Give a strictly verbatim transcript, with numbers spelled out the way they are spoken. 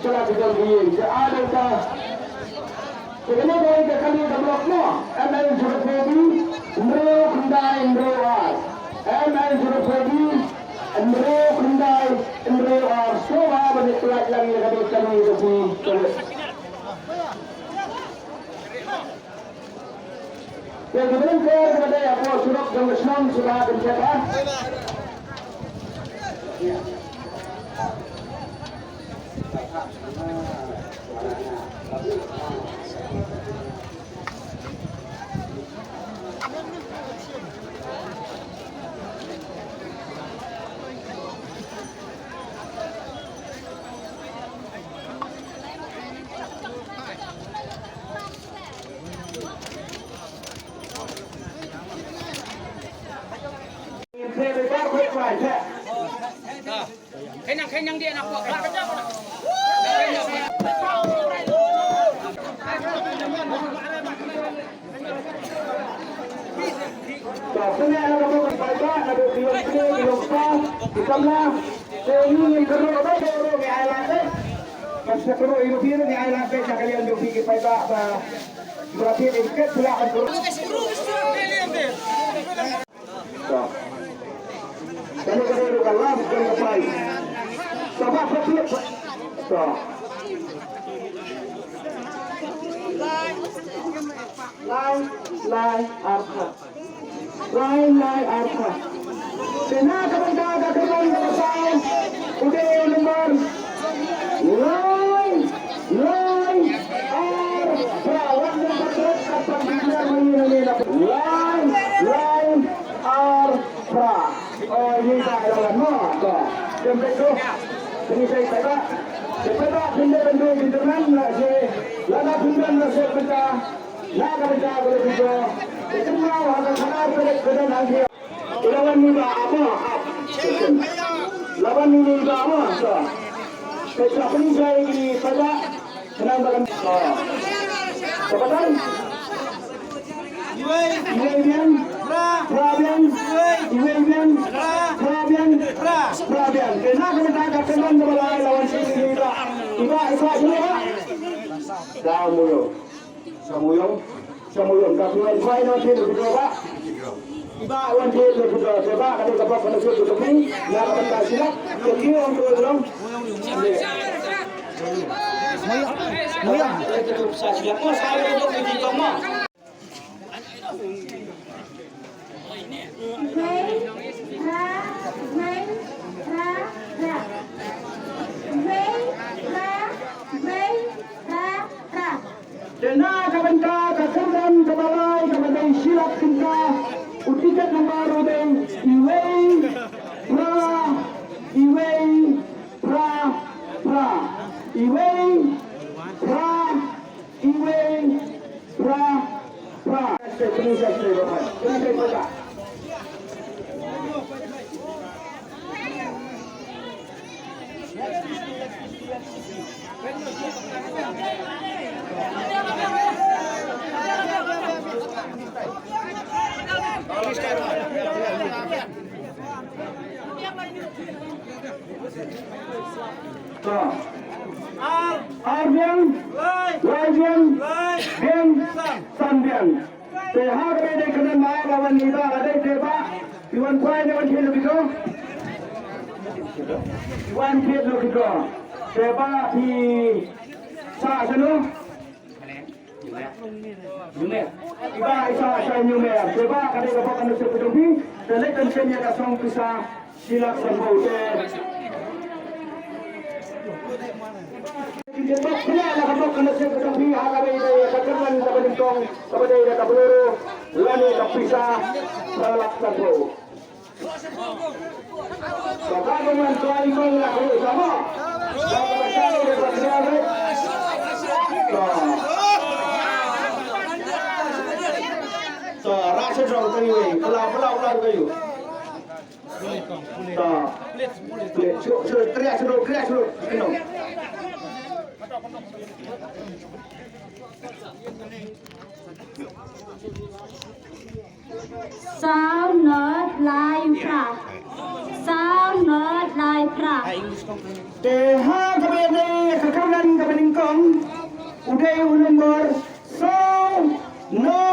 Sila ki jong ki ïing. Te a dei ka. Te kane ka dei ka kali ka block mo. M L zero four B hynriew khyndai hynriew ar. M L zero four B hynriew khyndai hynriew ar. Sngewbha ban ïa pynlait lang ïa kane ka kali ka block. Te ki volunteer kiba dei hapoh surok jong ka shnong shuwa ban check ha. Kane ka dei ruh ka last jong ka prize. Sabah patriot. Lai, lai, arphew. Lai, lai, arphew. Te na ka bynta ka kyrdan kaba saw, u dei u number lai, lai, arphew. Wat nym patriot, ka pan declare ma ngi na ngi na lai, lai, arphew. Pra. Oh, ini tak ada lama. Ka. Jom pek tu. Ini saya tak. Saya tak pindah bentuk di depan nak saya. Lana pindah nak saya pecah. Nak kerja boleh juga. Kita mau ada salah boleh kena nanti. Lawan ni ba apa? Lawan ni ba apa? Ka. Pecah pening saya di pada. Khnang ba kan. Ka batai. Iwei biang. Phra biang. Iwei biang. Phra biang. Phra biang. Te na ka bynta ka kyrdan kaba lai, la wan sha i Bah. I Bah, i Bah, sini Bah. Sha Mawïong. Sha Mawïong. Sha Mawïong. Ka wan phai na wan thied lucky draw Bah. I Bah wan thied lucky draw. Te Bah ka dei ka bok ka nasib ka jong phi. Na ka bynta shilak. Te ki ong to long. Te na ka bynta ka kyrdan kaba lai kaba dei shilak kynta, u tiket number u dei iwei phra iwei phra phra. Iwei phra iwei phra phra. To. Ar. Ar biang. Lai. Lai biang. Lai. Biang. San. San biang. Te ha kaba dei kane ma la wan ni ba la dei te ba. Iwan phai ne wan thied lucky draw. Iwan thied lucky draw. Te ba phi sa sanu. Nyumer. Iba isa sa nyumer. Te ba ka dei ka bok ka nasib ka jong phi. Te leit ban pynïa ka song pisa shilak sanphew te. Ki bok pynïa la ka bok ka nasib ka jong phi ha ka dei dei ka kyrdan kaba nyngkong kaba dei da ka Bolero lane ka pisa shilak sanphew. Saw nod lai phra. Saw nod lai phra. Te ha kaba ïadei U dei u number saw, no